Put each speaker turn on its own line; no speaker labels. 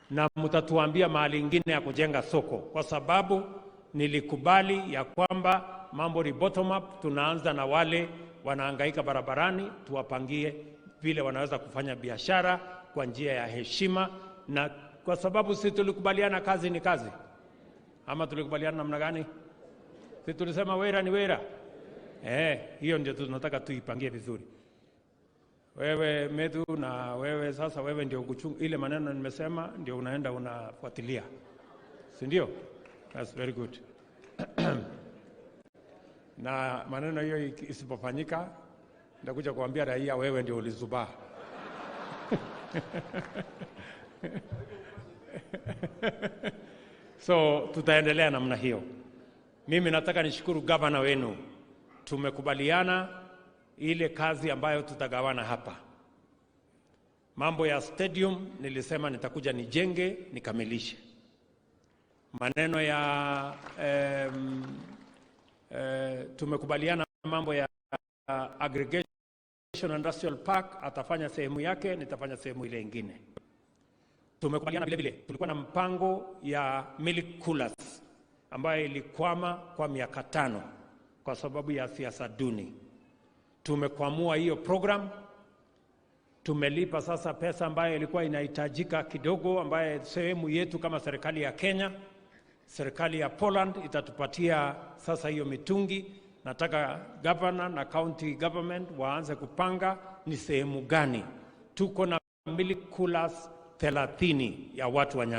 Na mtatuambia mahali ingine ya kujenga soko, kwa sababu nilikubali ya kwamba mambo ni bottom up. Tunaanza na wale wanahangaika barabarani, tuwapangie vile wanaweza kufanya biashara kwa njia ya heshima, na kwa sababu si tulikubaliana kazi ni kazi, ama tulikubaliana namna gani? Si tulisema wera ni wera? Eh, hiyo ndio tunataka tuipangie vizuri. Wewe Methu na wewe sasa, wewe ndio kuchunga ile maneno nimesema, ndio unaenda unafuatilia, si ndio? That's very good. Na maneno hiyo isipofanyika, nitakuja kuambia raia wewe ndio ulizubaa. So tutaendelea namna hiyo. Mimi nataka nishukuru gavana wenu, tumekubaliana ile kazi ambayo tutagawana hapa. Mambo ya stadium nilisema nitakuja nijenge nikamilishe. Maneno ya tumekubaliana mambo ya aggregation industrial park, atafanya sehemu yake, nitafanya sehemu ile ingine. Tumekubaliana vile vile, tulikuwa na mpango ya milk coolers ambayo ilikwama kwa miaka 5 kwa sababu ya siasa duni. Tumekwamua hiyo program, tumelipa sasa pesa ambayo ilikuwa inahitajika kidogo, ambayo sehemu yetu kama serikali ya Kenya. Serikali ya Poland itatupatia sasa hiyo mitungi. Nataka governor na county government waanze kupanga ni sehemu gani. Tuko na milk coolers 30 ya watu wa Nyandarua.